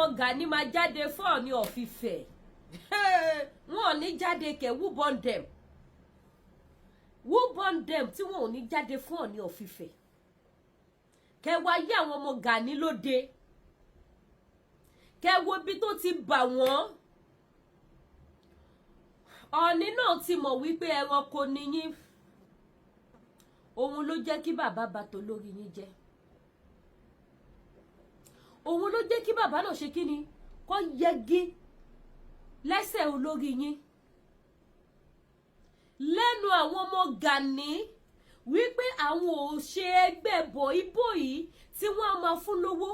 Ọmọ Gani máa jáde fún Ọọ̀ni of Ifẹ̀? Wọn ò ní jáde kẹ̀. Who born them? Who born them tí wọn ò ní jáde fún Ọọ̀ni of Ifẹ̀? Kẹwàá yí àwọn ọmọ Gani lóde, kẹwo ibi tó ti bà wọ́n. Ọọ̀ni náà ti mọ̀ wípé ẹranko ni yín. Òun ló jẹ́ kí bàbá bá tó lórí yín jẹ́. Òun ló jẹ́ kí bàbá náà ṣe kí ni kó yẹgi lẹ́sẹ̀ olórí yín lẹ́nu àwọn ọmọ Gani wípé àwọn ò ṣe ẹgbẹ́ bọ̀ìbọ̀ì tí wọ́n á máa fún lówó.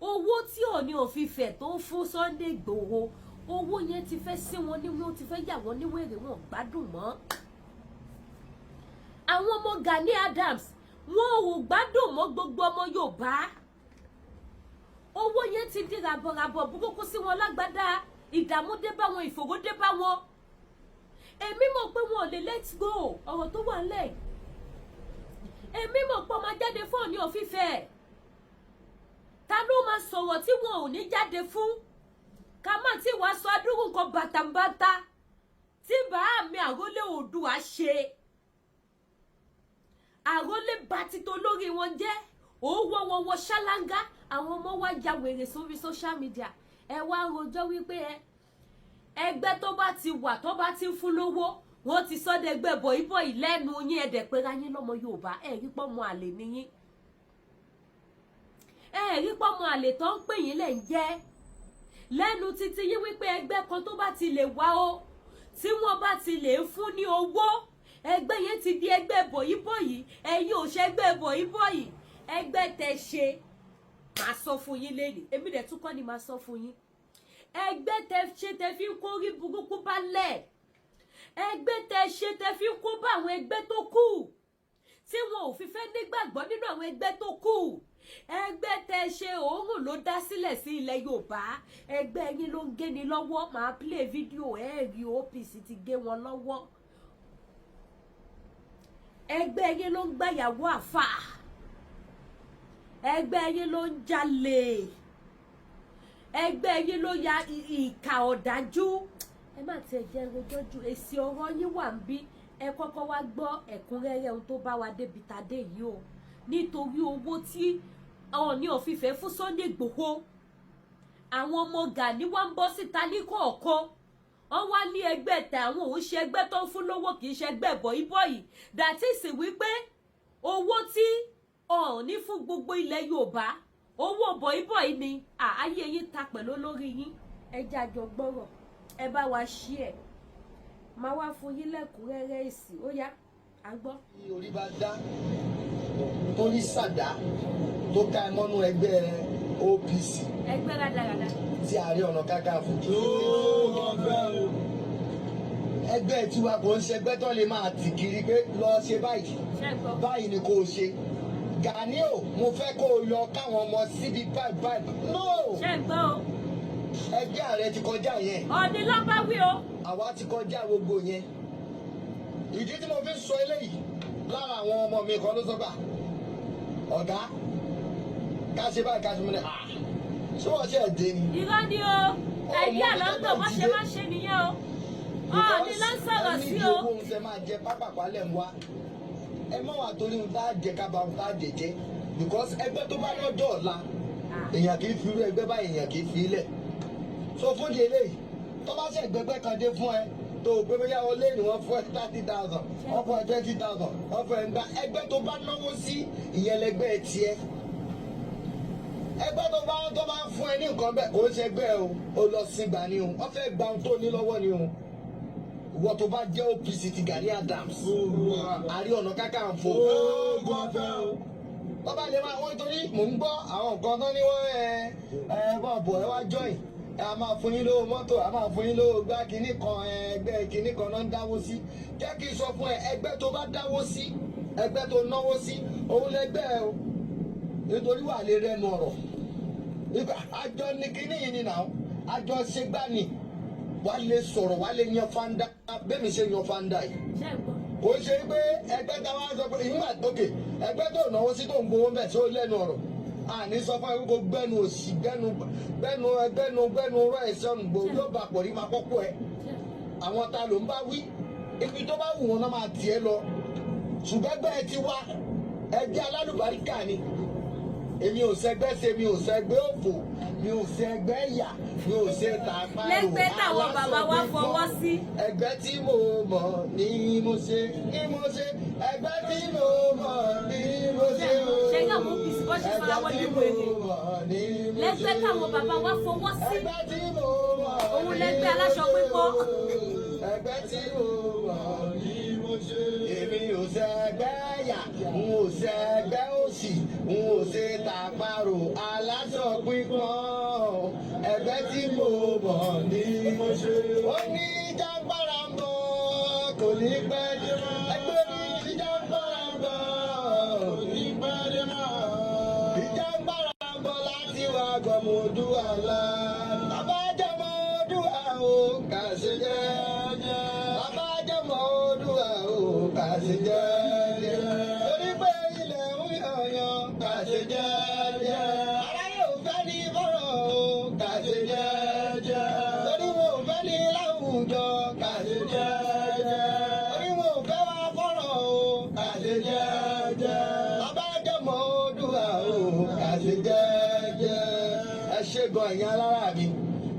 Owó tí Ọọ̀ni of Ifẹ̀ tó ń fún Sunday Igboho, owó yẹn ti fẹ́ sí wọn ní, wọ́n ti fẹ́ yà wọ́n ní wèrè, wọn gbádùn mọ́. Àwọn ọmọ Gani Adams, wọn ò gbádùn mọ́. Gbogbo ọmọ Yorùbá, owó yẹn ti di ràbọ̀ràbọ̀ burúkú sí wọn lágbádá. Ìdààmú dé bá wọn, ìfòró dé bá wọn. Èmi mọ̀ pé wọn ò lè let go ọ̀rọ̀ tó wà nílẹ̀. Èmi mọ̀ pé ọmọ jáde fún Ọọ̀ni of Ifẹ̀. Ta ló máa sọ̀rọ̀ tí wọn ò ní jáde fún? Ká má tí wàá sọ adúrú nǹkan bàtàbàtà tí bàá mi àrólé Oòduà ṣe. Àrólé bá títọ́ lórí wọn jẹ́ òwò wọn wọ ṣáláńgá. Àwọn ọmọ wa ya wèrè sórí social media. Ẹ wá ń rojọ́ wípé ẹ ẹgbẹ́ tó bá ti wà, tó bá ti ń fún lówó, wọ́n ti sọ́dẹ̀gbẹ́ bọ̀ìbọ̀ì lẹ́nu yín. Ẹ̀dẹ̀ pera yín lọ́mọ Yorùbá. Ẹ̀ rí pọ́mọ àlè níyín. Ẹ̀ rí pọ́mọ àlè tó ń pè yín lẹ̀ ń jẹ́ lẹ́nu títí yín wípé ẹgbẹ́ kan tó bá ti lè wá o, tí wọ́n bá ti lè fún ní owó, ẹgbẹ́ yẹn ti di ẹgbẹ́ bọ̀yìbọ̀yì. Ẹ̀yin ò ṣẹgbẹ́ bọ̀yìbọ̀yì. Ẹgbẹ́ tẹ ṣe, máa sọ fún yín lẹ́nìí. Èmi dẹ̀ tún kọ́ ni máa sọ fún yín. Ẹgbẹ́ tẹ ṣe, tẹ fi ń kórí burúkú balẹ̀. Ẹgbẹ́ tẹ ṣe, tẹ fi ń kó bá àwọn ẹgbẹ́ tó kù, tí wọn ò fi fẹ́ nígbàgbọ́ nínú àwọn ẹgbẹ́ tó kù. Ẹgbẹ́ tẹ ṣe, òórùn ló dá sílẹ̀ sí ilẹ̀ Yorùbá. Ẹgbẹ́ yín ló ń géni lọ́wọ́. Máa play video, ẹ̀ rí OPC ti gé wọn lọ́wọ́. Ẹgbẹ́ yín ló ń gbàyàwó àfà. Ẹgbẹ́ yín ló ń jalè. Ẹgbẹ́ yín ló ya ìkà ọ̀dájú. Ẹ má tiẹ̀ jẹ́ rojọ́ ju, èsì ọ̀rọ̀ yín wà ń bí. Ẹ kọ́kọ́ wá gbọ́ ẹ̀kúnrẹ́rẹ́ ohun tó bá wa débi tadé yìí o, nítorí owó tí Ọọ̀ni of Ifẹ̀ fún Sunday Igboho. Àwọn ọmọ Gani wá ń bọ́ síta ní kọ̀ọ̀kan, wọ́n wá ní ẹgbẹ́ tẹ àwọn òun ṣe ẹgbẹ́ tó ń fún lówó, kì í ṣe ẹgbẹ́ bọ̀ìbọ̀ì. That is wípé owó tí Ọọ̀ni fún gbogbo ilẹ̀ Yorùbá, owó bọ̀ìbọ̀ì ni. Ayé yín ta pẹ̀lú olórí yín. Ẹ jẹ́ àjọ gbọ́rọ̀. Ẹ bá wa ṣí ẹ̀, máa wá fún yín lẹ́kùnrẹ́rẹ́ èsì. Ó yá, à ń gbọ́. Tí orí bá dá tó ní sàdá tó ká ẹ mọ́nú ẹgbẹ́ OPC ẹgbẹ́ rádaràda tí Ààrẹ Ọ̀nà Kakanfò, ẹgbẹ́ tiwa kò ń ṣe ẹgbẹ́ tó lè máa tì kiri pé lọ ṣe báyìí. Ṣé ẹ gbọ́? Báyìí ni kò ṣe. Gani o, mo fẹ́ kó o lọ káwọn ọmọ síbi báyìí báyìí, no. Ṣé ẹ gbọ́ o? Ẹgbẹ́ ààrẹ ti kọjá yẹn. Ọọ̀ni ló bá wí o. Àwa ti kọjá gbogbo yẹn. Ìdí tí mo fi ń sọ eléyìí, lára àwọn ọmọ mi kan ló sọ pé, "Ọ̀gá, ká ṣe báyìí, ká ṣe." Mú ni, "Ah, ṣé wọ́n ṣe ẹ̀ dé ni?" Irọ́ ni o. Ẹ̀yí àlọ́ńdọ̀ bó ṣe máa ṣe nìyẹn o. Ọọ̀ni ló ń sọ̀rọ̀ sí Ẹni o. owó ń fẹ́ máa jẹ pápákọ̀ alẹ́ ń wá. Ẹ má wà torí ohun tá a jẹ ká ba ohun tá a jẹ jẹ, because ẹgbẹ́ tó bá lọ́jọ́ ọ̀la, èèyàn kì í fi irú ẹgbẹ́ báyìí, èèyàn kì í fi ilẹ̀ so. Fún di eléyìí, tó bá ṣe gbẹgbẹ́ kan dé fún ẹ, tó o pé bóyá o lé ní wọ́n fún ẹ 30,000, wọ́n fún ẹ 20,000, wọ́n fún ẹ gba ẹgbẹ́ tó bá náwó sí, ìyẹn lẹgbẹ́ tiẹ̀. Ẹgbẹ́ tó bá ń fún ẹ ní nǹkan bẹ́ẹ̀, kò ń ṣe ẹgbẹ́ o. O lọ sí gbà ni o. Wọ́n fẹ́ gba ohun tó ní lọ́wọ́ ni o. Ìwọ tó bá jẹ́ OPC ti Gani Adams, Ààrẹ Ọ̀nà Kakanfò, bàbá lè máa wọ́n, torí mò ń gbọ́ àwọn nǹkan tó ní wọ́n ẹ ẹ bọ̀ bọ̀, ẹ wá join ẹ, a máa fún yín lówó mọ́tò, a máa fún yín lówó gbá kinní kan. Ẹgbẹ́ kinní kan náà ń dáwó sí. Jẹ́ kí n sọ fún ẹ, ẹgbẹ́ tó bá dáwó sí, ẹgbẹ́ tó náwó sí, òun lẹgbẹ́ ẹ o, nítorí wà lè rẹnu ọ̀rọ̀ àjọ ní kinní yìí ni nà àjọ ṣe gbá ni wà lè sọ̀rọ̀, wà lè yan fanda bẹ́ẹ̀ mi ṣe yan fanda yìí. Ṣé ẹ gbọ́? Kò ń ṣe pé ẹgbẹ́ tá a wá sọ pé ìwà òkè, ẹgbẹ́ tó náwó sí tó ń gbowó ń bẹ̀ tó lẹ́nu ọ̀rọ̀. Àní sọ fún ẹ kó gbẹnu òsì, gbẹnu gbẹnu gbẹnu gbẹnu rọ ẹsẹ gbò yóò bá pọ̀ ní máa kọ́kọ́ ẹ. Àwọn ta ló ń bá wí? Ibi tó bá wù wọn náà máa tiẹ̀ lọ. Ṣùgbọ́n ẹgbẹ́ ẹ ti wá, ẹgbẹ́ alálùbáríkà ni. Èmi ò sẹgbẹ́ ṣe, mi ò sẹgbẹ́ òfò, mi ò sẹgbẹ́ ìyà, mi ò ṣe tàpá. Lẹ́gbẹ́ táwọn bàbá wa fọwọ́ sí. Ẹgbẹ́ tí mo mọ̀ ní mo ṣe, ní mo ṣe. Ẹgbẹ́ tí mo mọ̀ ní mo ṣe o. Ṣé ní àwọn OPC bọ́ ṣe sọra wọn ní wèrè? Lẹ́gbẹ́ táwọn bàbá wa fọwọ́ sí. Ẹgbẹ́ tí mo mọ̀ Òun lẹ́gbẹ́ aláṣọ pípọ́. Ẹgbẹ́ tí mo mọ̀ ní mo ṣe. Èmi ò ṣẹgbẹ́ yà, n ò ṣẹgbẹ́ òṣì, n ò ṣe tàparò aláṣọ pípọ́n. Ẹgbẹ́ tí mo mọ̀ ní mo ṣe. Ó ní jàǹgbára ń bọ̀, kò ní pẹ́ dé mọ́. Ẹgbẹ́ ní jàǹgbára ń bọ̀, kò ní pẹ́ dé mọ́. Ìjàngbara ń bọ̀ láti wá gbọmọ Oòduà la. Bàbá jọmọ Oòduà o, kà ṣe jẹ́jẹ́. Bàbá jọmọ Oòduà o, kà ṣe jẹ́jẹ́. Torí pé ilẹ̀ ń yọ̀yàn, kà ṣe jẹ́jẹ́. Aráyé ò fẹ́ ní bọ́rọ̀ o, kà ṣe jẹ́jẹ́. Torí wọn ò fẹ́ ní láwùjọ, kà ṣe jẹ́jẹ́. Torí wọn ò fẹ́ wá fọ́rọ̀ o, kà ṣe jẹ́jẹ́. Bàbá jọmọ Oòduà o, kà ṣe jẹ́jẹ́. Ẹ ṣe gan, ẹ̀yin alára mi.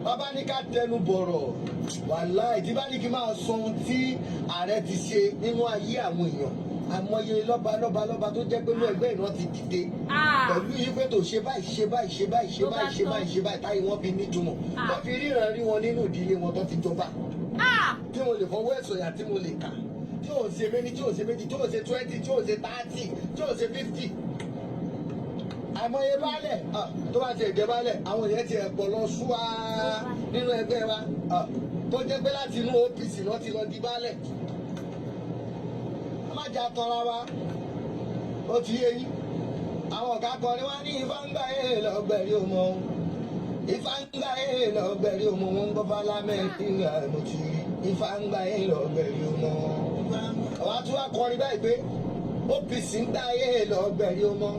Bàbá ní ká tẹnu bọ̀rọ̀, wàláì, tí bá ní kí n máa sọ ohun tí ààrẹ ti ṣe nínú ayé àwọn èèyàn, àmọye lọ́ba lọ́ba lọ́ba tó jẹ́ pé inú ẹgbẹ́ ìran ti dìde Ah. pẹ̀lú yìí pé tó ṣe báyìí, ṣe báyìí, ṣe báyìí, ṣe Ló bá báyìí, ṣe tán. báyìí, ṣe báyìí, táyé wọn fi nítumọ̀, Ah. tó fi ríran rí wọn nínú ìdílé wọn tó fi jọba, Ah! tí mo lè fọwọ́ ẹ̀ sọ̀yà, tí mo lè kà, tí ò ń ṣe méjì, tí ò ń ṣe méjì, tí ò ń ṣe 20, tí ò ń ṣe 30, tí ò ń ṣe 50. Àìmọye baálẹ̀, ah, tó bá ti jẹ baálẹ̀, àwọn èèyàn ti ẹ̀pọ̀ lọ súwá nínú ẹgbẹ́ wa, ah, tó jẹ́ pé láti inú OPC náà ti lọ di baálẹ̀. A má jà tọ́ra wa, ó ti yé yín. Àwọn ọ̀gá kan ni wọ́n ní ifá ń gbà yé lọ́gbẹ̀rí ọmọ, ifá ń gbà yé lọ́gbẹ̀rí ọmọ. Wọn ń gbọ́ fálámẹ́ǹtì, mo ti rí ifá ń gbà yé lọ́gbẹ̀rí ọmọ. Àwọn àtúwà kọrin báyìí pé OPC ń gbà yé lọ́gbẹ̀rí ọmọ,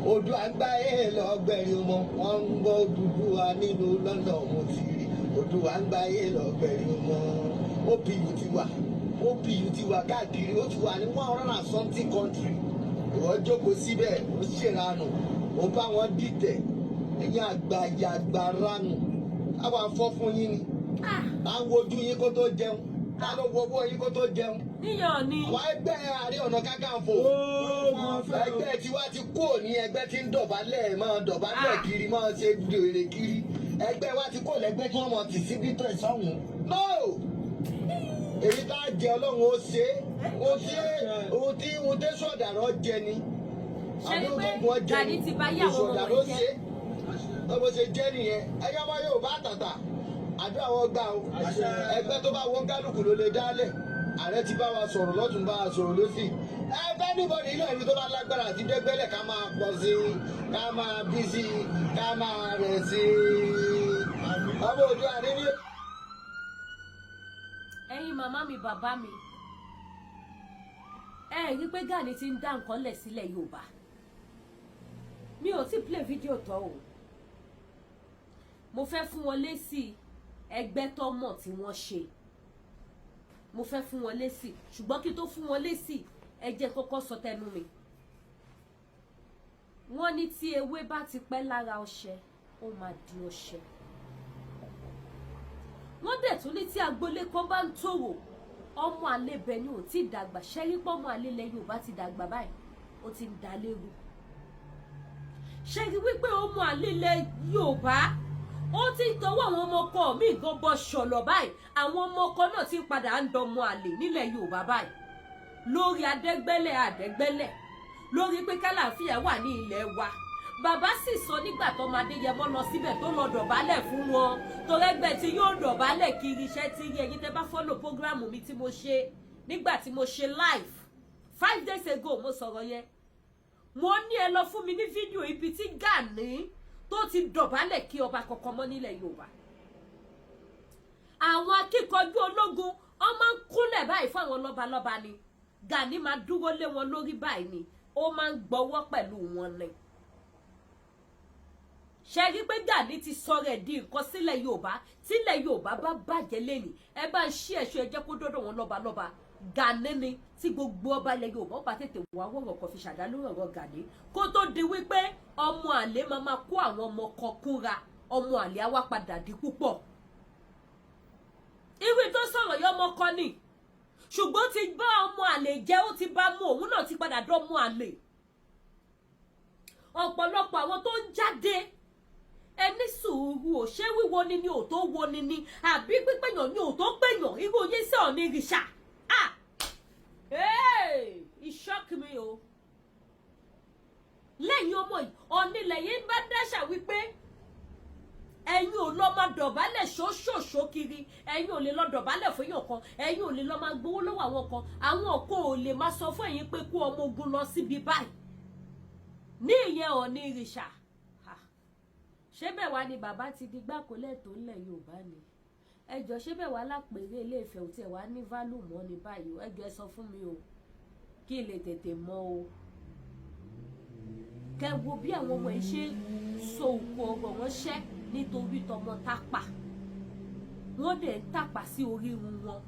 Oòduà ń gbà yé lọ́gbẹ̀rí ọmọ. Wọ́n ń gbọ́ Odùduwà nílùú London, mo ti rí Oòduà ń gbà yé lọ́gbẹ̀rí ọmọ. OPU ti wà, OPU ti wà káàkiri, ó ti wà ní 100 and something country. Ìwọ jókòó síbẹ̀, ó ṣèlànà, ó bá wọn dìtẹ̀. Ẹ̀yin àgbàyàgbà ranù, àwọn afọ́ fún yín ni. Ah! À ń wojú yín kó tó jẹun, ta ló wo owó yín kó tó jẹun? Níyàn ni. Àwọn ẹgbẹ́ Ààrẹ Ọ̀nà Kakanfò, ẹgbẹ́ tiwa ti kú òní. Ẹgbẹ́ tí ń dọ̀bálẹ̀, máa dọ̀bálẹ̀ Ah. kiri, máa ṣe dèrè kiri. Ẹgbẹ́ wa ti kó lẹ́gbẹ́ tí wọ́n mọ̀ tì sí bítọ̀ ìsọ̀hún. No, èyí tá a jẹ, Ọlọ́run ó ṣe é. Ohun tí sọ̀dàrọ̀ jẹ ni. Ṣe ni àbúrò pé tó gun ọ jẹ Gani ni ti bá yé àwọn ọmọ ìṣọ̀dàrọ̀ wọ̀nyí ṣe jẹ́. é. Bó ṣe jẹ́ nìyẹn. Ẹ̀yọ́ ọmọ Yorùbá àtàtà, àdúrà wọn gbà o. Ẹgbẹ́ tó bá wọn kálukú ló lè dálẹ̀. Ààrẹ ti bá wa sọ̀rọ̀ lọ́tún, bá wa sọ̀rọ̀ lọ́sì. Ẹgbẹ́ níbọ̀dì ilé ẹni tó bá lágbára àti dẹ́gbẹ́lẹ̀, ká máa pọ̀ sí i, ká máa bí sí i, ká máa rẹ̀ sí i. Ọmọ Oòduà ní. Ẹ̀yin màmá mi, bàbá mi, ẹ rí pé Gani ti ń dá nǹkan lẹ̀ sílẹ̀ Yorùbá. Mi ò tí play fídíò tán o. Mo fẹ́ fún wọn lésì ẹgbẹ́ tó mọ̀ tí wọ́n ṣe. Mo fẹ́ fún wọn lésì, ṣùgbọ́n kí n tó fún wọn lésì, ẹ jẹ́ kọ́kọ́ sọ tẹnu mi. Wọ́n ní tí ewé bá ti pẹ́ lára ọṣẹ, ó máa di ọṣẹ. Wọ́n dẹ̀ tún ní tí agboolé kan bá ń tòrò, ọmọ àlebẹ̀ ni ò tí ì dàgbà. Ṣẹ́rí pọ́ ọmọ àlè ilẹ̀ Yorùbá ti dàgbà báyìí, ó ti ń da léwu. Ṣẹ́rí wípé ọmọ àlè ilẹ̀ Yorùbá, ó ti ń tọwọ́ àwọn ọmọ ọkọ mi gan bọ́ ṣọ̀lọ̀ báyìí. Àwọn ọmọ ọkọ náà ti ń padà ń dọmọ àlè nílẹ̀ Yorùbá báyìí, lórí adẹ́gbẹ́lẹ̀ adẹ́gbẹ́lẹ̀, lórí pé kálàáfíà wà ní ilẹ̀ wa. Bàbá sì sọ nígbà tọmọ Adéyẹmọ lọ síbẹ̀ tó lọ dọ̀bálẹ̀ fún wọn, torẹ́gbẹ́ tí yóò dọ̀bálẹ̀ kiri iṣẹ́ tí rí. Ẹ̀yin tẹ́ bá follow program mi tí mo ṣe nígbà tí mo ṣe live 5 days ago, mo sọ̀rọ̀ yẹn. Mo ní ẹ lọ fún mi ní fídíò ibi tí Gani tó ti dọ̀bálẹ̀ kí ọba kankan mọ́ nílẹ̀ Yorùbá. Àwọn akíkanjú ológun, wọn máa ń kúnlẹ̀ báyìí fún àwọn lọ́balọ́ba ni. Gani máa dúró lé wọn lórí báyìí ni, ó máa ń gbọ́wọ́ pẹ̀lú wọn ni. Ṣe rí pé Gani ti sọ̀rọ̀ ẹ̀ di nǹkan sílẹ̀ Yorùbá? Tílẹ̀ Yorùbá bá bàjẹ́ lẹ́nìí, ẹ bá ń ṣí ẹ̀ṣọ́, ẹ jẹ́ kó dọ́dọ̀ wọn lọ́balọ́ba. Gani ni tí gbogbo ọba ilẹ̀ Yorùbá ó bá tètè wá wọ̀rọ̀ kan fi ṣàdá lórí ọ̀rọ̀ Gani, kó tó di wípé ọmọ àlè máa máa kó àwọn ọmọ kan kúnra, ọmọ àlè á wá padà di púpọ̀. Irú tó sọ̀rọ̀ yọ, ọmọ kan ni, ṣùgbọ́n ti bá ọmọ àlè jẹ́, ó ti bá mú òun náà ti padà dọ́mọ àlè. Ọ̀pọ̀lọpọ̀ àwọn tó ń jáde, ẹni sùúrù ò ṣé wíwo ni ni ò tó wo ni ni àbí pípéyàn ni ò tó péyàn. Irú yín sí ọ̀ní ìrìṣà. Ah, hey, it shock me o. Lẹ́yìn ọmọ yìí, ọ̀nilẹ̀ yìí bá dáṣà wípé ẹ̀yin ò lọ máa dọ̀bálẹ̀ ṣóṣòṣó kiri, ẹ̀yin ò lè lọ dọ̀bálẹ̀ fún èèyàn kan, ẹ̀yin ò lè lọ máa gbowó lọ́wọ́ àwọn kan, àwọn kan ò lè máa sọ fún ẹ̀yin pé kó ọmọ ogun lọ síbi báyìí ní ìyẹn ọ̀ní ìrìṣà. Ṣé bẹ́ẹ̀ wá ni bàbá ti di gbákólẹ̀ tó ńlẹ̀ Yorùbá ni? Ẹjọ́, ṣé bẹ́ẹ̀ wá lápèrè Ilé Ifẹ̀ ò tiẹ̀ wá ní value mọ́ ní báyìí? Ẹjọ́, ẹ sọ fún mi o, kí n lè tètè mọ̀ o. Kẹ wo bí àwọn ọmọ yìí ṣe so òkú ọ̀rọ̀ ránṣẹ́ nítorí tọmọ tápà, wọ́n dẹ̀ ń tàpá sí orí irun wọn.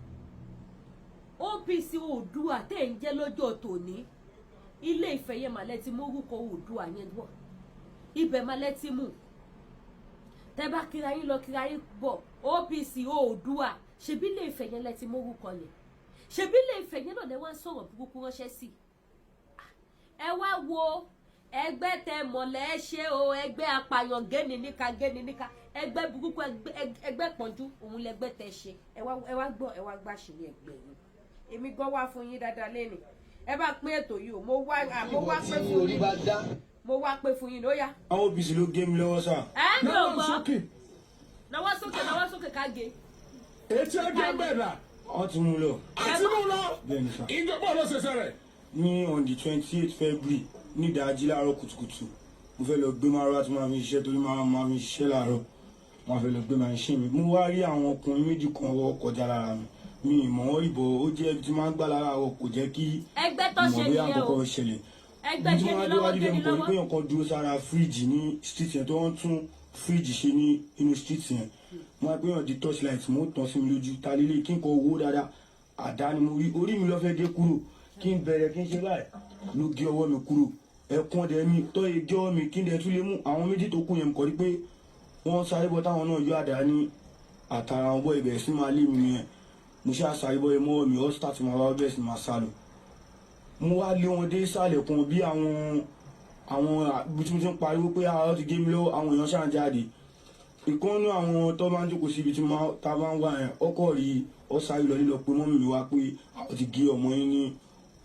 OPC Oòduà tẹ̀ ń jẹ́ lọ́jọ́ tòní, Ilé Ifẹ̀ yẹn màlẹ́ ti mórúkọ Oòduà yẹn wọ̀, ibẹ̀ màlẹ́ ti mú. Tẹ́ bá kíra yín lọ, kíra yín bọ̀, OPC Oòduà, ṣebí Ilé Ifẹ̀ yẹn lẹ ti mórúkọ yẹn, ṣebí Ilé Ifẹ̀ yẹn náà lẹ wá ń sọ̀rọ̀ burúkú ránṣẹ́ sí. Ẹ wá wo ẹgbẹ́ tẹ mọ̀lẹ́ ṣe o, ẹgbẹ́ apààyàn géni níka, géni níka, ẹgbẹ́ burúkú, ẹgbẹ́ pọ́njú òun lẹgbẹ́ tẹ ṣe. Ẹ wá gbọ́, ẹ wá gbà ṣe ní ẹgbẹ́ yìí. Èmi gan wá fún yín dáadáa lẹ́nu. Ẹ bá pín ètò yìí o. Mo wá pé fún orí yín. Bá dá. Mo wá pé fún yín ló yá. Àwọn OPC ló gé mi lọ́wọ́ sà. Ẹ mi ò Náwó gbọ́. sókè. Nawọ́ sókè, nawọ́ sókè ká gé. Etí ẹgbẹ́ bẹ́ẹ̀ dà. Wọ́n ti mú lọ. Àti mú lọ. Bẹ́ẹ̀ni sà. Ìjọba ló ṣẹṣẹ rẹ̀. Ní on the 28 February, ní ìdájí láàárọ̀ kùtùkùtù, mo fẹ́ lọ gbé márùwá tí máa fi ṣiṣẹ́, torí máa fi ṣiṣẹ́ láàárọ̀. Mo fẹ́ lọ gbé machine mi. Mo wá rí àwọn ọkùnrin méjì kan wọ́ kọjá lára mi. Mi ì mọ̀ wọ́n ìbọ̀, ó jẹ́ ibi tí máa ń gbà lára ọ̀, kò jẹ́ kí Ẹgbẹ́ tó mọ̀ ṣe bóyá nìyẹn o. nǹkan kan ṣẹlẹ̀. Ẹgbẹ́ Bí géni wọ́n lọ́wọ́, déwájú géni dé, mo kàn rí lọ́wọ́. pé èèyàn kan dúró sára fíríjì ní street yẹn tó ń tún fíríjì ṣe ní inú street yẹn. Mo wá pé èèyàn di torchlight, mo tàn sí mi lójú ta lílé kí n kọ owó dáadáa. Àdá ni mo rí, orí mi ló fẹ́ gé kúrò. Kí n bẹ̀rẹ̀ kí n ṣe báyìí ló gé ọwọ́ mi kúrò. Ẹ̀kún ọdẹ mi tọ́ ye gé ọwọ́ mi, kí n dẹ̀ tún lè mú àwọn méjì tó kù yẹn, mo kàn rí pé wọ́n sáré bọ́, táwọn náà yọ àdá ní àtàrà wọn bọ́, ìbẹ̀rẹ̀ sí máa lé mi nìyẹn. Mo ṣáà sáré bọ́ mọ́wọ́ mi, ọ́ start máa wá bẹ́ẹ̀ sí máa sá lọ. Mo wá lé wọn dé ìsàlẹ̀ kan bí àwọn bí tí mo ti ń pariwo pé àwọn ti gé mi lọ́wọ́. Àwọn èèyàn ṣáà ń jáde. Ìkànnú àwọn tó máa ń jókòó síbi tí ta bá ń wà yẹn, ọkọ̀ rí ọ, sáré lọ lílọ pé mummy mi wá pé àwọn ti gé ọmọ yín ní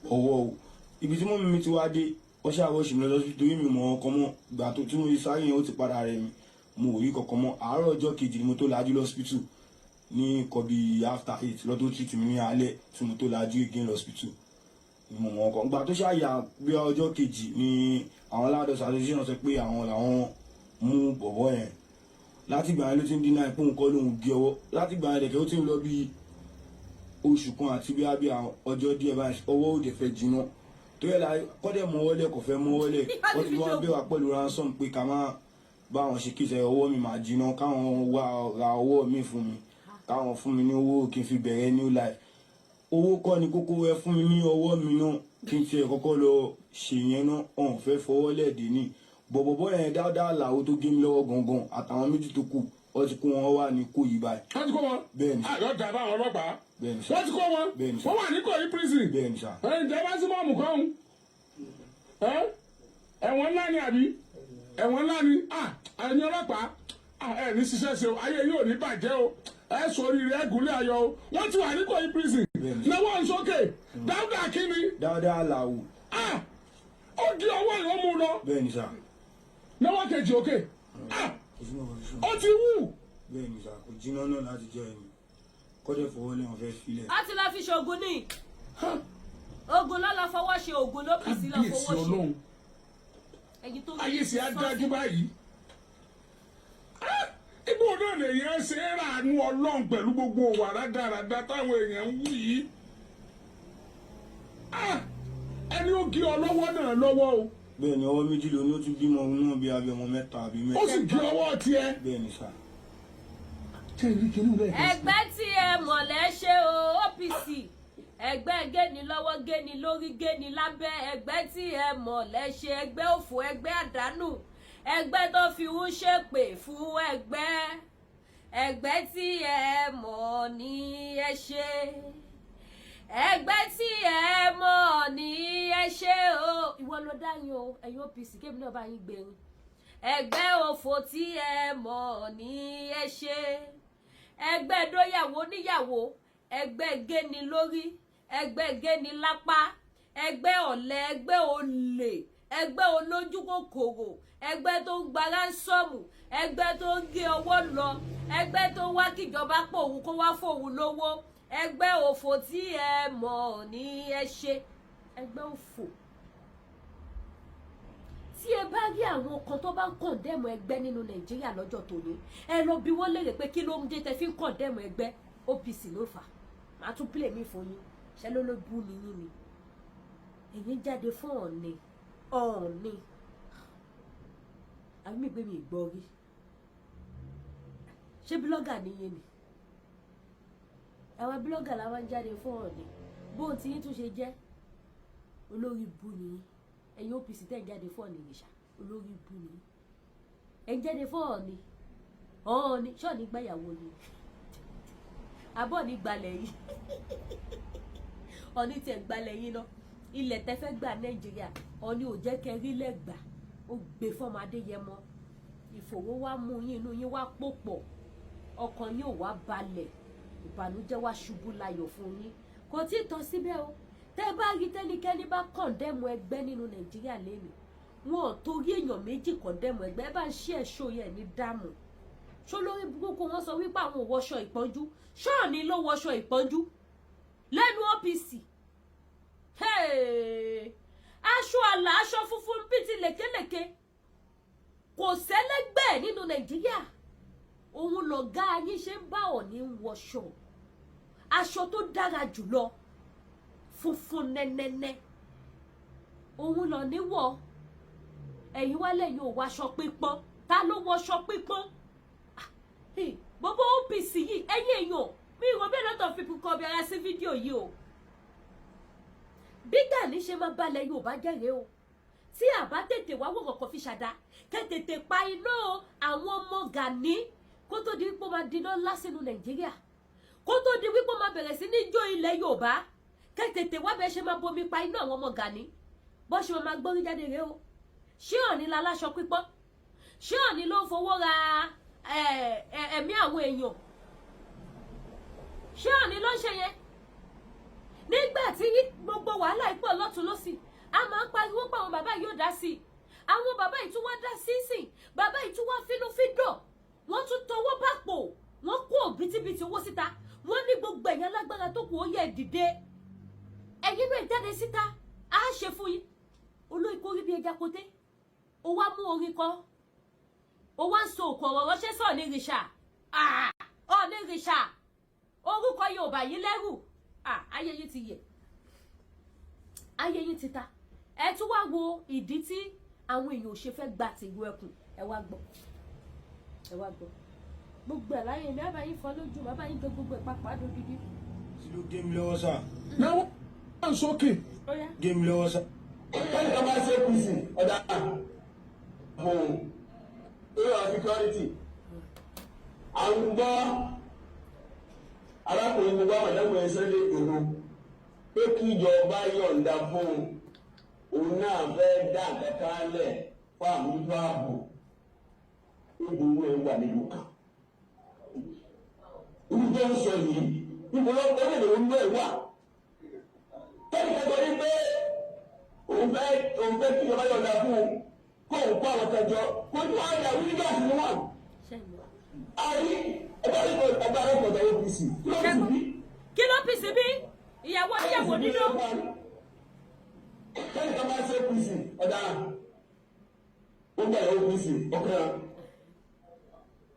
ọwọ́ o. Ibi tí mummy mi ti wá dé, ọ ṣáà wọ́ọ̀ṣì mi lọ sí, torí mi mọ̀ ọkọ mọ́. Ìgbà tó tí mo ti sáré yẹn, ó ti padà rẹ̀ mi, mo ò rí kankan mọ́. Àárọ̀ ọjọ́ kejì ni mo tó lajú lọ́sípítù, ní nǹkan bíi after 8 lọ́tọ́ treat mi ní alẹ́ tí mo tó lajú again lọ́sípítù ni mo mọ̀ ọkọ̀. Ìgbà tó ṣàyà bí ọjọ́ kejì ni àwọn aládọ́sọ association sọ pé àwọn làwọn mú bọ̀bọ̀ yẹn. Láti ìgbà yẹn ló ti ń dínà pé òun kọ́ lòun gé ọwọ́. Láti ìgbà yẹn dẹ̀kẹ́, ó ti ń lọ bí oṣù kan àti bí abí ọjọ́ díẹ̀ báyìí, ọwọ́ ò dẹ̀ fẹ́ jiná tó yẹ la kọ́dẹ̀ mọ́wọ́lẹ̀, kò fẹ́ mọ́wọ́lẹ̀. Wọ́n ti wá bẹ̀ wá pẹ̀lú ransom pé ká má bá wọn ṣe kíṣẹ́, ọwọ́ mi máa jiná, káwọn wá ra ọwọ́ mi fún mi, káwọn fún mi ní owó kí n fi bẹ̀rẹ̀ new life. Owó kọ́ ni kókó, ẹ fún mi ní ọwọ́ mi náà kí n tiẹ̀ kọ́kọ́ lọ ṣèyẹn náà. Ọ̀hún fẹ́ fọwọ́ lẹ́ẹ̀dẹ̀ ní bọ̀bọ̀bọ̀ yẹn dáadáa làwọn tó gé mi lọ́wọ́ gangan àtàwọn méjì tó kù, wọ́n ti kó wọn wà ní Ìkòyí báyìí. Wọ́n ti kó wọn. Bẹ́ẹ̀ni. Àyọ̀ dàbà àwọn ọlọ́pàá. Bẹ́ẹ̀ni sà. Wọ́n ti kó wọn. Bẹ́ẹ̀ni sà. Wọ́n wà ní Ìkòyí prison. Bẹ́ẹ̀ni sà. Ẹ̀ ǹjẹ́ bá sí mọ́ọ̀mù kan ẹ̀, ẹ̀wọ̀n ńlá ni àbí ẹ̀wọ̀n ńlá ni? Ah, ẹ̀yin ọlọ́pàá, ah, ẹ̀ ní ṣiṣẹ́ ṣe o, ayé yóò ní bàjẹ́ o, ẹ̀ sọ oríire, ẹ̀ gúnlẹ̀ ayọ̀ o. Wọ́n ti wà ní Ìkòyí prison. Bẹ́ẹ̀ni. Náwó sókè, Dáúdà kínní? Dáadáa làwù. Ah, ó di ọwọ́ ìwọ́n mú un lọ. Bẹ́ẹ̀ni sà. Náwó kejì òkè. Ah, ó ti wú. Bẹ́ẹ̀ni sà, kò jiná náà láti jẹ́ ẹ̀mí kọ́dẹ̀ fọwọ́ lẹ́wọ̀n fẹ́ filẹ̀. A ti lọ fi ṣoògùn ní oògùn lọ́lọ́ fọwọ́ ṣe, oògùn ló pì sí lọ Kábíyèsí fọwọ́ ṣe. Ọlọ́run. Ẹ̀yin tó Ayé sì á dájú báyìí. Ah, ibo náà lèèyàn ṣe é ràánú Ọlọ́run pẹ̀lú gbogbo òwà rádaràda táwọn èèyàn ń wú yìí? Ah, ẹni ó gé ọ lọ́wọ́ náà lọ́wọ́ o. Bẹ́ẹ̀ ni, ọwọ́ méjì ló ní. Ó tún bímọ òun náà bí abẹ́ ọmọ mẹ́ta àbí Ó mẹ́ta. sì gé ọwọ́ tiẹ̀. Bẹ́ẹ̀ ni sà. Ṣé ìrí kìíní rẹ̀? Ẹgbẹ́ tí ẹ mọ̀lẹ́ ṣe o, OPC, ẹgbẹ́ géni lọ́wọ́, géni lórí, géni lábẹ́. Ẹgbẹ́ tí ẹ mọ̀lẹ́ ṣe, ẹgbẹ́ òfò, ẹgbẹ́ àdánù, ẹgbẹ́ tó fi ń ṣèpè fún ẹgbẹ́. Ẹgbẹ́ tí ẹ mọ̀ ní ẹ ṣe, ẹgbẹ́ tí ẹ mọ̀ ní ẹ ṣe o. Ìwọ ló dá yín o. Ẹ̀yin OPC, kébì náà bá yín gbẹ̀yìn. Ẹgbẹ́ òfò tí ẹ mọ̀ ní ẹ ṣe, ẹgbẹ́ dóyàwó níyàwó, ẹgbẹ́ géni lórí, ẹgbẹ́ géni lápá, ẹgbẹ́ ọ̀lẹ, ẹgbẹ́ olè, ẹgbẹ́ olójú kòkòrò, ẹgbẹ́ tó ń gba ransom, ẹgbẹ́ tó ń gé ọwọ́ lọ, ẹgbẹ́ tó ń wá kíjọba pò òun kó wá fóun lówó. Ẹgbẹ́ òfò tí ẹ mọ̀ ní ẹ ṣe, ẹgbẹ́ òfò. Tí ẹ bá rí àwọn kan tó bá ń condemn ẹgbẹ́ nínú Nàìjíríà lọ́jọ́ tòní, ẹ lọ bí wọ́n léèrè pé kí ló ń dé tẹ fi ń condemn ẹgbẹ́? OPC ló fà á. Màá tún pílè mí fún yín. Ṣe ló ló bú ni yín ni èyí ń jáde fún Ọ̀ọ̀ni? Ọ̀ọ̀ni àbí mi gbé mi gbọ́ rí? Ṣé blogger ni yín ni? Àwọn blogger làwọn ń jáde fún Ọ̀ọ̀ni. Bóun ti yín tún ṣe jẹ́ olórí bú ni yín. Ẹ̀yin OPC tẹ̀ ń jáde fún Ọ̀ọ̀ni ìrìṣà, olórí bú ni yín. Ẹ̀ ń jáde fún Ọ̀ọ̀ni. Ọ̀ọ̀ni ṣọ́ọ̀ni gbàyàwó ni àbọ̀ ní gbalẹ̀ yìí. Ọ̀ọ̀ni tiẹ̀ gbalẹ̀ yín lọ. Ilẹ̀ tẹ́ fẹ́ gbà Nàìjíríà, Ọ̀ọ̀ni ò jẹ́ kẹ́ rí lẹ́gbàá. Ó gbé fọ́mọ Adéyẹmọ. Ìfòwò wá mú yín, inú yín wá pò pọ̀, ọkàn yín ò wá balẹ̀, ìbànújẹ́ wá ṣubú láyọ̀ fún yín. Kò tí ì tán síbẹ̀ o. Tẹ́ bá rí tẹ́nikẹ́ni bá condemn ẹgbẹ́ nínú Nàìjíríà lẹ́nu, wọn ò torí èèyàn méjì condemn ẹgbẹ́. Ẹ bá ń ṣí ẹ̀ṣọ́ yẹn ní dáàmú ṣó lórí burúkú. Wọn sọ wípé àwọn ò wọṣọ ìpọ́njú. Ṣọ́ọ̀ni ló wọṣọ ìpọ́njú lẹ́nu OPC. Aṣọ àlà, aṣọ funfun bíi ti lèkélèké, kò sẹ́lẹ́gbẹ́ nínú Nàìjíríà. Òun lọ̀gá yín ṣe ń bá Ọ̀ọ̀ni ń wọṣọ, aṣọ tó dára jùlọ, funfun nẹ́nẹ́nẹ́, òun lọ níwọ̀. Ẹ̀yin wá lẹ́yìn ò wọṣọ pípọ́n. Ta ló wọṣọ pípọ́n? Gbogbo OPC yìí, ẹ̀yin èèyàn mi ìrò bí lọ́tọ̀ fi kọ́ bí ara sí fídíò yìí o. Bí Gani ṣe máa balẹ̀ Yorùbá jẹ́rẹ̀ẹ́ o, tí àbá tètè wá wò kọ̀ọ̀kan fi ṣàdá kẹ́ tètè pa iná àwọn ọmọ Gani, kó tó di wípé ó máa diná ńlá sínú Nàìjíríà, kó tó di wípé ó máa bẹ̀rẹ̀ sí ní jó ilẹ̀ Yorùbá, kẹ́ tètè wá bẹ́ẹ̀ ṣe máa bomi pa iná àwọn ọmọ Gani. Bó ṣe máa gbórí jáde rèé o. Ṣé Ọ̀ọ̀ni la láṣọ pípọ́n? Ṣé Ọ̀ọ̀ni ló ń fowó ra ẹ̀mí àwọn èèyàn? Ṣé Ọ̀ọ̀ni ló ń ṣe yẹn? Nígbà tí gbogbo wàhálà ìpọ̀ lọ́tún lọ́sì, a máa ń pariwo pé àwọn bàbá yóò dá sí i. Àwọn bàbá yìí tún wá dá sí sìn. Bàbá yìí tún wá fínú fídọ̀, wọ́n tún tọwọ́ bá pò, wọ́n kó òbítíbitì owó síta. Wọ́n ní gbogbo ẹ̀yàn alágbára tó kù, ó yẹ dìde, ẹ̀yin náà jáde síta, á ṣe fún yín. Olóyè kórí bí ẹja koté, ó wá mú orin kan, ó wá ń so òkò ọ̀rọ̀ ránṣẹ́ sọ̀ ní rìṣà ọ̀ ní rìṣà. Orúkọ Yorùbá yìí lẹ́rù. Ayé yín ti yẹ, ayé yín ti ta. Ẹ tún wá wo ìdí tí àwọn èèyàn ò ṣe fẹ́ gba tìlú ẹkùn. Ẹ wá gbọ́, ẹ wá gbọ́ gbogbo ẹ̀ láyé mi. Àbá yín fọ́ lójú, bàbá yín gbé gbogbo ẹ̀ papọ̀ àdódídí. Tí ló gé mi lọ́wọ́ sà. Náwó sókè. Ó yá. Gé mi lọ́wọ́ sà. Lẹ́yìn tó bá ṣe APC ọ̀dà fún lórí ọ̀rọ̀ security, à ń gbọ́ arákùnrin gbogbo àwọn ẹ̀dẹ́gbẹ̀rún Sunday Igboho pé kí ìjọba yọ̀ǹda fún un, òun náà fẹ́ dá nǹkan lẹ̀ fún àmójútó ààbò. Ìgbòho ẹ̀ wà nílùú kan ibi tó ń sọ yìí, ibo ló orílẹ̀ òun náà wà tẹ́lẹ̀ kẹ́kọ̀ọ́ ní pé òun fẹ́ kí ìjọba yọ̀ǹda fún un kó òun kó àwọn kẹjọ kó ní wọn yà wíńdígàsì ni wọn. Ṣẹ́yìn. Àrí ẹgbẹ́ arẹ́kọ̀ọ́ APC kí ló ti bí. Kí ló pèsè bí ìyàwó níyàwó nínú. Tẹ́lẹ̀ tó bá ṣe APC ọ̀daràn, ó gbà yọ APC ọ̀kẹ́ra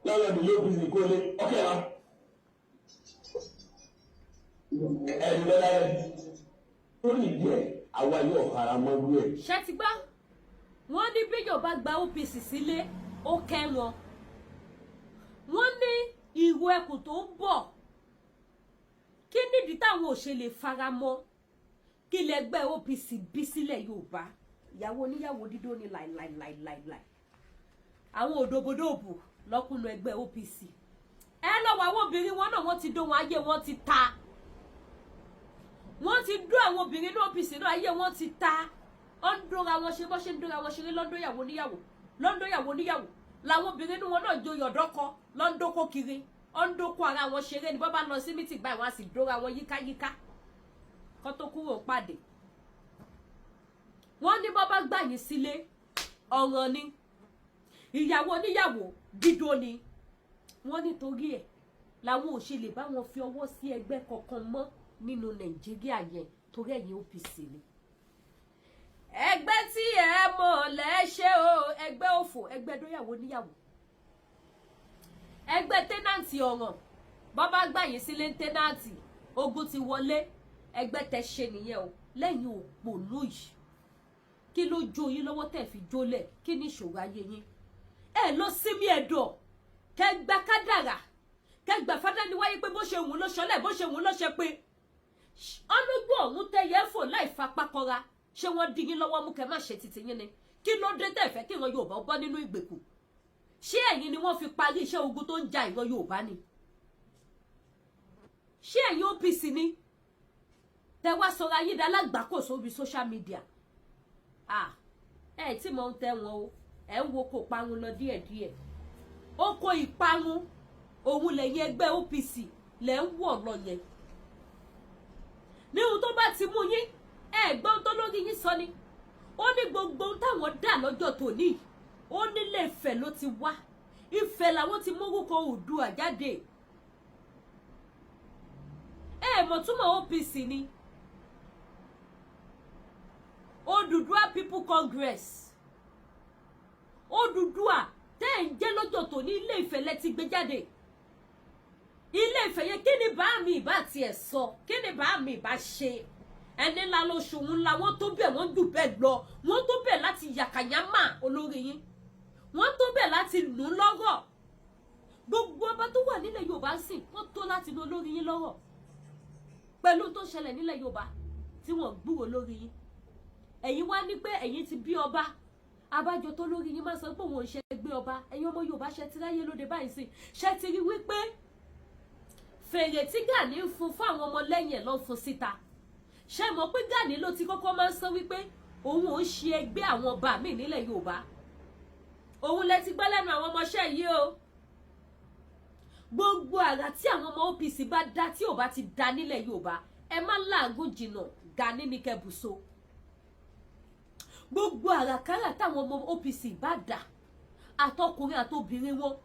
lọ́wọ́ ìlú APC kó lé ọ̀kẹ́ra ẹ̀rí lọ́la rẹ̀ lórí ìdí ẹ̀ àwa yóò fara mọ́ wú ẹ̀. Ṣe ti gbọ́? Wọ́n ní bíyàn bá gba OPC sílé, ó kẹ́ wọn. Wọ́n ní ìrù ẹkùn tó ń bọ̀, kí nídìí táwọn ò ṣe lè fara mọ́? Kí lẹgbẹ́ OPC bí sílẹ̀ Yorùbá? Ìyàwó oníyàwó dídó ní láìláìláìláì, àwọn òdòbòdòbò lọ́kùnrin ẹgbẹ́ OPC. Ẹ lọ́wọ́ àwọn obìnrin wọn náà, wọ́n ti dó wọn, ayé wọn ti ta. Wọ́n ti dó àwọn obìnrin ní OPC náà, ayé wọn ti ta. Ó ń dóra wọn ṣe, bó ṣe ń dóra wọn ṣeré lọ́ndọ̀ ìyàwó níyàwó, lọ́ndọ̀ ìyàwó níyàwó. Làwọn obìnrin inú wọn náà joyè ọ̀dọ́kọ, lọ́ndọ́kọ kiri, ó ń dókó ara wọn ṣeré ní. Bọ́ bá lọ sí meeting báyìí, wọ́n á sì dóra wọn yíkáyíká kó tó kúrò pàdé. Wọ́n ní bọ́ bá gbà yín sílé, ọ̀ràn ni, ìyàwó oníyàwó dídó ni. Wọ́n nítorí ẹ̀ làwọn ò ṣe lè bá wọn fi ọwọ́ sí ẹgbẹ́ kankan mọ́ nínú Nàìjíríà yẹn, torí ẹ̀yin OPC ni. Ẹgbẹ́ tí ẹ mọ̀ lẹ́ṣẹ̀ o, ẹgbẹ́ òfò, ẹgbẹ́ dóyàwó níyàwó, ẹgbẹ́ tenant ọ̀ràn. Bọ́bá gbà yín sílé tenant, ogun ti wọlé. Ẹgbẹ́ tẹ ṣe nìyẹn o. Lẹ́yìn òpònú yìí, kí ló jó yín lọ́wọ́ tẹ̀ fi jólẹ̀? Kí ni ìṣòro ayé yín? Ẹ lọ sími ẹ̀dọ̀, kẹgbà kádàrà, kẹgbà fádániwáyé pé bó ṣe wù ló ṣọlẹ̀, bó ṣe wù ló ṣe pé ọlọ́gbọ́n ọ̀hún tẹ̀yẹ fò láì fapá kọra. Ṣé wọ́n dín yín lọ́wọ́ mú kẹ́ má ṣe titi yín ni? Kí ló dé tẹ̀ fẹ́ kí ìran Yorùbá bọ́ nínú ìgbèkùn? Ṣé ẹ̀yin ni wọ́n fi parí iṣẹ́ ogun tó ń ja ìran Yorùbá ni? Ṣé ẹ̀yin OPC ni tẹ wá sọ̀rọ̀ ayé dálágbàkó sórí social media? Ah, ẹ tí mo ń tẹ wọn o. Ẹ ń wo kó parun lọ díẹ̀díẹ̀. Ó kó ìparun òun lẹ́yìn ẹgbẹ́ OPC lẹ́ ń wọ̀ lọ yẹn. Ní ohun tó bá ti mú yín, ẹ gbọ́n tó lórí yín sọ ni. Ó ní gbogbo ohun táwọn dà lọ́jọ́ tòní, ó nílé Ifẹ̀ ló ti wá. Ifẹ̀ làwọn ti mórúkọ Oòduà jáde. Ẹ mọ̀ túmọ̀ OPC ni Odùduwà People Congress. Odùduwà tẹ́ ẹ̀ ń jẹ́ lọ́jọ́ tòní, Ilé Ifẹ̀ lẹ ti gbé jáde. Ilé Ifẹ̀ yẹn, kí ni bá mi ìbá tiẹ̀ sọ? Kí ni bá mi ìbá ṣe? Ẹni ńlá ló ṣòun ńlá. Wọ́n tó bẹ́ẹ̀, wọ́n jù bẹ́ẹ̀ lọ. Wọ́n tó bẹ́ẹ̀ láti yàkàyàmà olórí yín. Wọ́n tó bẹ́ẹ̀ láti lù ú lọ́rọ̀. Gbogbo ọba tó wà nílẹ̀ Yorùbá ń sìn, wọ́n tó láti lu olórí yín lọ́rọ̀ pẹ̀lú tó ṣẹlẹ̀ nílẹ̀ Yorùbá tí wọ́n gbúrò lórí yín. Ẹ̀yin wá ní pé ẹ̀yin ti bí ọba abájọ tó lórí yín máa sọ pé òun ò ṣe gbé ọba. Ẹ̀yin ọmọ Yorùbá, ṣe ti ráyé lóde báyìí sí? Ṣe ti rí wípé fèrè tí Gani ń fún fún àwọn ọmọ lẹ́yìn ẹ̀ ló ń fún síta? Ṣe mọ̀ pé Gani ló ti kọ́kọ́ máa ń sọ wípé òun ò ń ṣe ẹgbẹ́ àwọn ọba míì nílẹ̀ Yorùbá? Òun lẹ ti gbọ́ lẹ́nu àwọn ọmọọṣẹ́ yìí o. Gbogbo àrà tí àwọn ọmọ OPC bá dá, tí ò bá ti dá nílẹ̀ Yorùbá, ẹ má làágùn jìnnà, Gani ní kẹbùso. Gbogbo àràkárà táwọn ọmọ OPC bá dá, àtọkùnrin àtobìnrin wọn,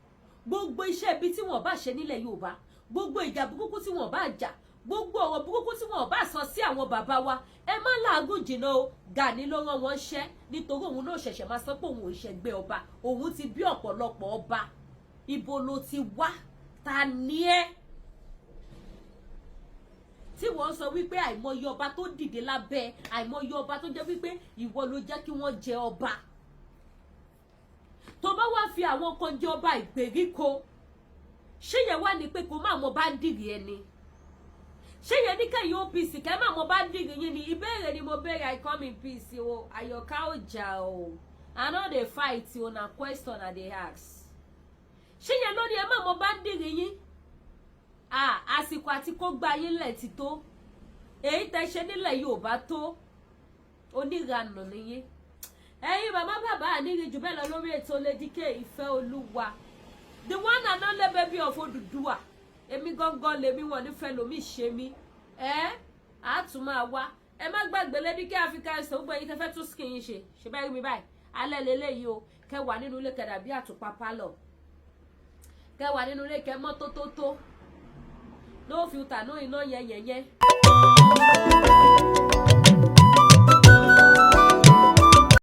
gbogbo iṣẹ́ ibi tí wọ́n bá ṣe nílẹ̀ Yorùbá, gbogbo ìjà burúkú tí wọ́n bá jà, gbogbo ọ̀rọ̀ burúkú tí wọ́n bá sọ sí àwọn bàbá wa, ẹ má làágùn jìnnà o, Gani ló rán wọn ṣẹ́. Nítorí òun náà ṣẹ̀ṣẹ̀ máa sọ pé òun ò ṣẹgbẹ́ ọba, òun ti bí ọ̀pọ̀lọpọ̀ ọba. Ibo ló ti wá? Ta ni ẹ́ tí wọ́n sọ wípé àìmọye ọba tó dìde lábẹ́, àìmọye ọba tó jẹ́ wípé ìwọ ló jẹ́ kí wọ́n jẹ ọba, tó bá wá fi àwọn kan jẹ ọba ìgbèríko? Ṣé yẹn wá ní pé kó má mọ boundary ẹni? Ṣé yẹn ní kẹ́yìn OPC kẹ́ má mọ boundary yín ni? Ìbéèrè ni mo béèrè. I come in peace o. Àyọ̀ká ọjà o, I no dey fight o, na question I dey ask. Ṣé yẹn ló ní ẹ má mọ boundary yín? Àsìkò àti kó gba yín lẹ̀ ti tó. Èyí tẹ́ ṣe nílẹ̀ Yorùbá tó, oníranù nìyí. Ẹ̀yin bàbá bàbá, àníri jù bẹ́ẹ̀ lọ lórí ètò Lady K Ìfẹ́ Olúwa, the one and only baby of Odùduwà. Èmi gangan lèmi, wọn nífẹ̀ẹ́ lomi ṣe mí. Ẹ á tún máa wá. Ẹ má gbàgbé Lady K Africa ẹsẹ̀. Gbogbo ẹ̀yin tẹ́ fẹ́ tún skin yín ṣe, ṣe bẹ́ẹ̀ rí mi báyìí alẹ́ lélẹ́yìí o. Kẹ́ wà nínú ilé, kẹ́ dàbí àtùpà pálọ̀. Kẹ́ wà nínú ilé, kẹ́ mọ́ tótótó, no filter, no iná yẹn yẹn yẹn.